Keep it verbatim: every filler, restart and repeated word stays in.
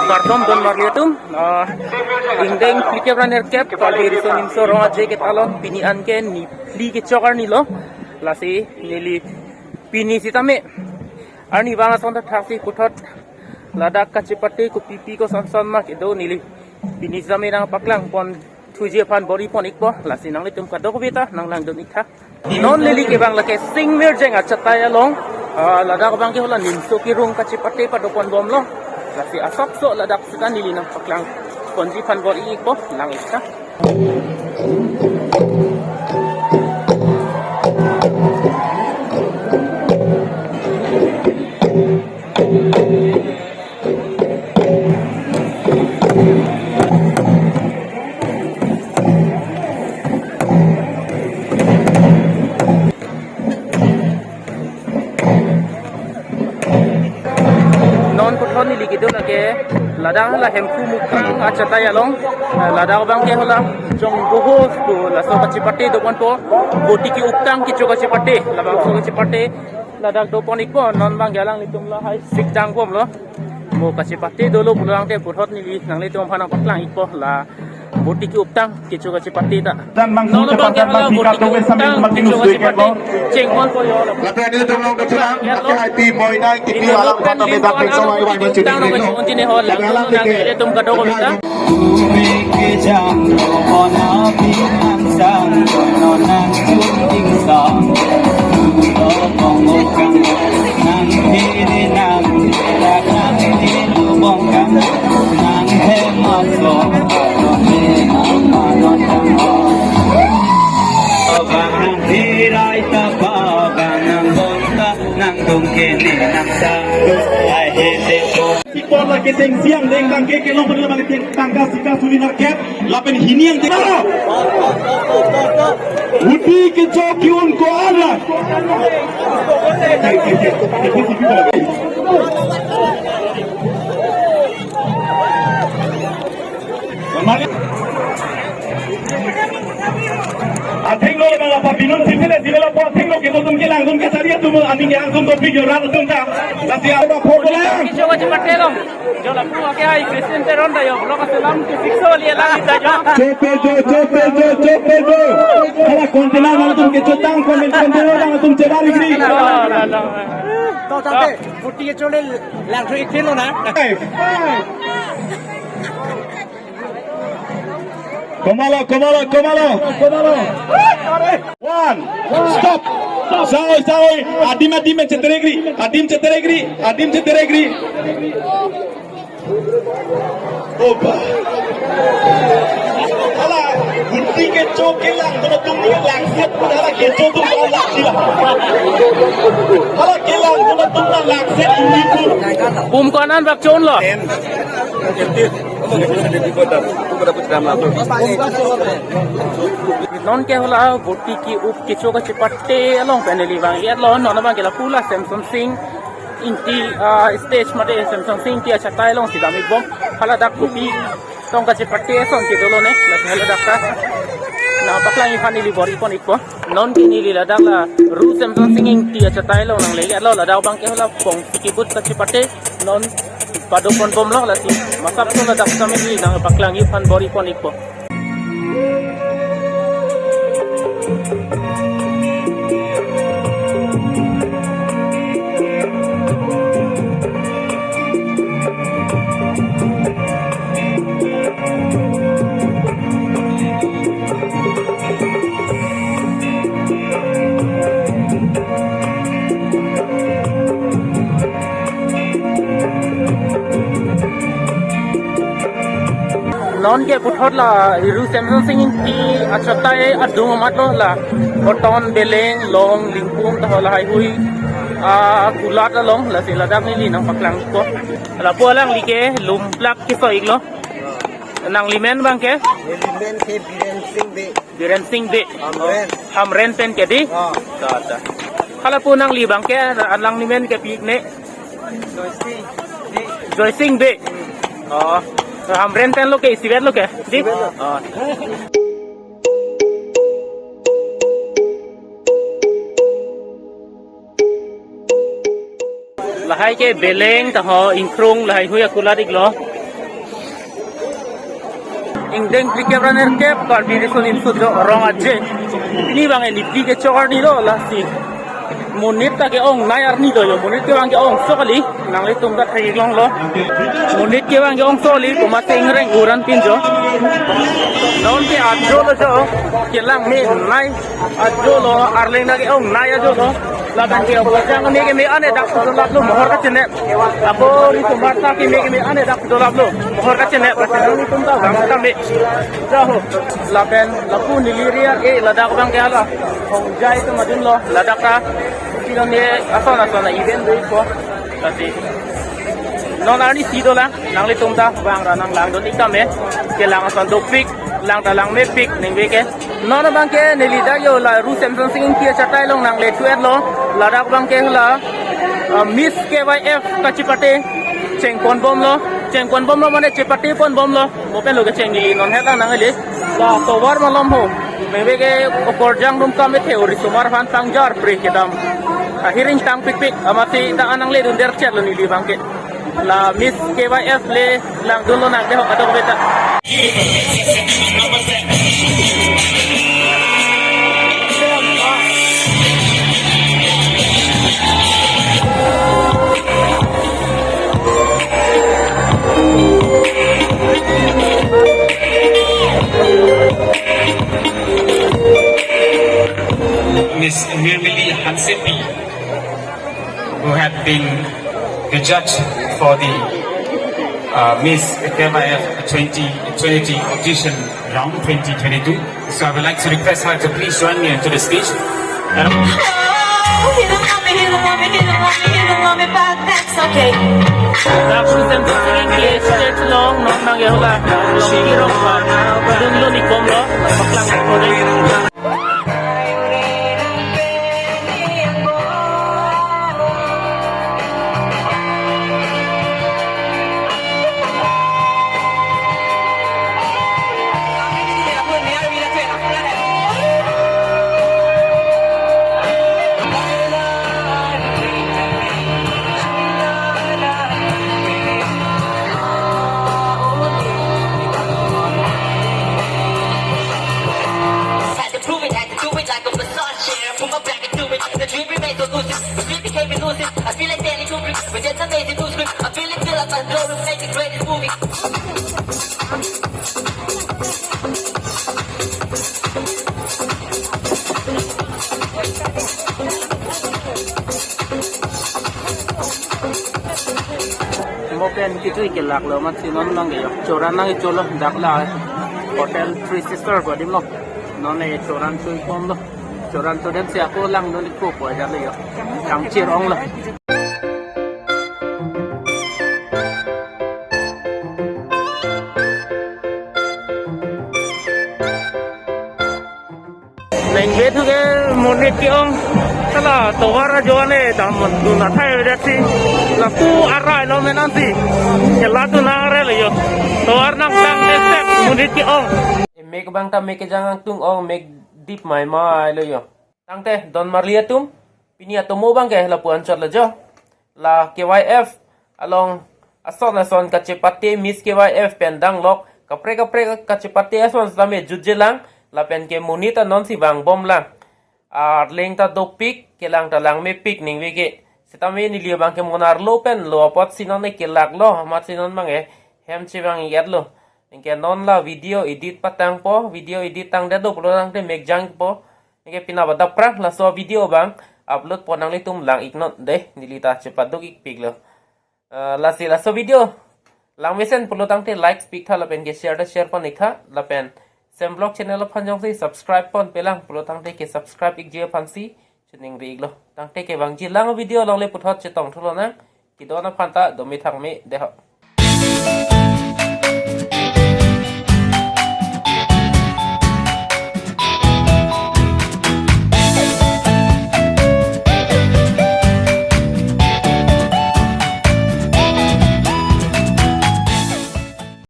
Kardom don marli atum, ah, ingdeng phlikep ra nerkep, Karbi Riso Nimso Rong Aje Ketalon, pini anke niphli kechok arni lo, lasi neli pini sitame arnivang ason ta thaksi puthot ladak kachepate kopipi kosonson ma kedo neli pini sitame nangpaklang pon thuji aphan bor-i pon ikpo, lasi nanglitum kadokave ta nanglangdun ik tha. Non neli kevang lake Singmirjeng achatai along, ah, ladak abang ke hala nimso kerung kachepate padopon bomlo. Lasi asapso ladak sita neli nangpaklang ponji aphan bor-i ikpo, lang ik tha. Non puthot neli kedo lake ladak hala Hemphu Mukrang achatai along, ladak abang ke hala Jong Bohos pu laso kachepate doponpo, boti ke-uptang kecho kachepate, labangso kachepate ladak dopon ikpo, non abang ke alanglitum lahai sikdang bomlo. Mo kachepate dolo pulo tangte puthot neli nanglitum aphan nangpaklang ikpo la boti ke-uptang kecho kachepate ta. Dan langsung non abang ke hala boti ke-uptang kecho kachepate chengponpo yo. Lapen ilitum along dochunang, lake hai pi moinai kipi alam kata bedak pengso wai wai machuni. Lapen alam ke ilitum kadokave ta. Umi kejang, ona binangsang, nonang chundingsang, nang kiri nang, era nang di lubong kang, nang hemat ko, nang manon kang. Abang nang hirai tapa, abang nang bonta, nang dong kene nang sanggup, ai hete ko. Sipor lake tengsiang deng tangke kelong pen lake teng tangka sika suli narket lapen hini ang teng. Boti kecho ke-un ko-an ra. Athengno le bang apa binun sipele sipele po athengno kedo atum kelangdun kachari atum aning kelangdun topik yo rat atum ta. Lasi apa photo lang. Kecho kachepate along. Jo lapu ake hai Christian Teron ta yo, vlog aselam ke sikso li alam ta jo. Chope jo, chope jo, chope jo. Hala container nangtum kechotang, container nangtum chebar igri. To tangte, boti kecho le langthu itin lo na. Komalo, komalo, komalo, komalo. One, stop. Saoi, saoi. Adim, adim cheteregri. Adim cheteregri. Adim cheteregri. Opa. Hala, boti kecho kelangdun atum ni langset, hala kecho atum langset. Hala kelangdun atum langset ini tu. Bum ko-an an bak chonlo. Non ke hala boti ke-up kecho kachepate along pen neli vang-etlo, non abang ke lapu la Semson Sing Ingti, ah, stage mate Semson Sing Ingti achatai along si dam-ik bom. Hala dak kopi tong kachepate ason kedo lo ne, la hala dak ta nangpaklangji aphan neli bor-i pon ikpo. Non ke neli ladak la Ru Semson Sing Ingti achatai along nangle-etlo, ladak abang ke hala pongsi kebut kachepate non padopon bomlo, lasi masapso ladak sitame neli nangpaklangji aphan bor-i pon ikpo. Non ke puthot la Ru Semson Sing Ingti achatai adung amat lo, la Koton, Beleng, Long, Lingpum ta hala haihui, ah, kulat along, lasi ladak neli nangpaklangpo. Lapu alangli ke lumplak keso-iklo. Nanglimen abang ke? Nelimen ke Biren Sing Bey. Biren Sing Bey. Hamren. Hamren pen ke dei? Ah. Ta, ta. Hala pu nangli abang ke, alanglimen ke pi-ik ne? Joy Sing Bey. Joy Sing Bey. Oh. Hamren pen lo ke, isivet lo ke? Dei? Isivet lo. Oh. Lahai ke Beleng ta ho, Ingkrung lahai hui akulat iklo. Ingdeng phlikep ra nerkep, Karbi Riso Nimso Rong Aje. Pini abang e niphli kechok arni lo lasi. Monit ta ke-ongnei arni do yo, monit kevang ke-ongso kali, nanglitum ta thek-ik longlo. Monit kevang ke-ongso kali, komat si ingreng uran pin jo. Non ke ajo lo jo, kelang menei ajo lo, arleng ta ke-ongnei ajo lo. Lapen ke okorjang keme keme ane dak dolaplo, mohor kachenep. Ako ri tumbar ta keme keme ane dak dolaplo, mohor kachenep. Lapen nanglitum ta bang kami. Jaho. Lapen lapu neli ri ar-e ladak abang ke hala Hongjai atum adunlo, ladak ta. Silo ne ason ason a-event do-ikpo. Lasi non arnisi dolang, nanglitum ta bang ra nang langdun ik tame. Kelang ason dopik, lang ta langmepik ningve ke. Non abang ke neli dak yo la Ru Semsonsing Ingti achatai along nangle thu-etlo. Ladak abang ke la, uh, Miss K Y F kachepate chengponbomlo. Chengponbomlo mane chepateponbomlo. Mo pen lo kecheng neli non hetang nang ili. La tovar malom ho. Ningve ke okorjang rum kam ethe, ori sumar aphan pangjar pri kedam. Ahiring tangpikpik. Amatsi ta an nangle dunderchetlo neli abang ke. La Miss K Y F le langdunlo nang de ho kadok beta. Miss Nirmili Hansepi, who had been the judge for the, uh, Miss K Y F twenty twenty audition round twenty twenty-two. So I would like to request her to please join me into the stage. And Dak Ru Semsonsing Ingti stage along non nang ya hula. Long kirong pa. Dunlo nikom lo. Paklang ko de. Had to prove it, had to do it like a massage chair. Put my back into it, the dream remains elusive. The dream became elusive. I feel like Stanley Kubrick, but there's amazing new script. I feel it, feel like I blow to make the greatest movie. Mo pen kejui kelak lo, amatsi non nang yo. Choran nang cholo, dak la Hotel Three Sister pu adim lo. Non e choran chuiponlo. Choran chodem si ako langdun ikpo pu aja lo yo. Kangchir ong lo. Ningve thu ke monit ke-ong. Hala tovar ajo ane dam dun athai ajoksi. Lapu arai lo menansi. Kela tu nang are lo yo. Tovar nang tang tek tek monit ke-ong. Mek abang ta mek kejang angtung ong, mek dip maimai lo yo. Tangte don marli atum, pini atomo abang ke lapu anchot lo jo. La K Y F along ason ason kachepate Miss K Y F pen danglok, kaprek kaprek kachepate ason sitame jutje lang, lapen ke monit ta non si vangbom lang. Arleng ta dopik, kelang ta langmepik ningve ke. Sitame neli abang ke monar lo pen lo apotsi non e kelak lo, amatsi non abang e hem chevang-ik-et lo. Anke non la video edit patangpo, video edit tangdet do pulo tangte mek jangpo. Anke pina ba daprang laso video abang upload pon nanglitum lang-iknon de, neli ta chepaduk-ikpik lo. Eh, lasi laso video langmesen pulo tangte like pik tha lapen ke share ta share pon-ik tha lapen Sem Vlog channel aphan jongsi subscribe ponpe lang pulo tangte ke subscribe-ikji aphansi chiningri-ik lo. Tangte ke vangji lang video along le puthot chetong thu lonang, kedo-an aphan ta dome thangme de ho.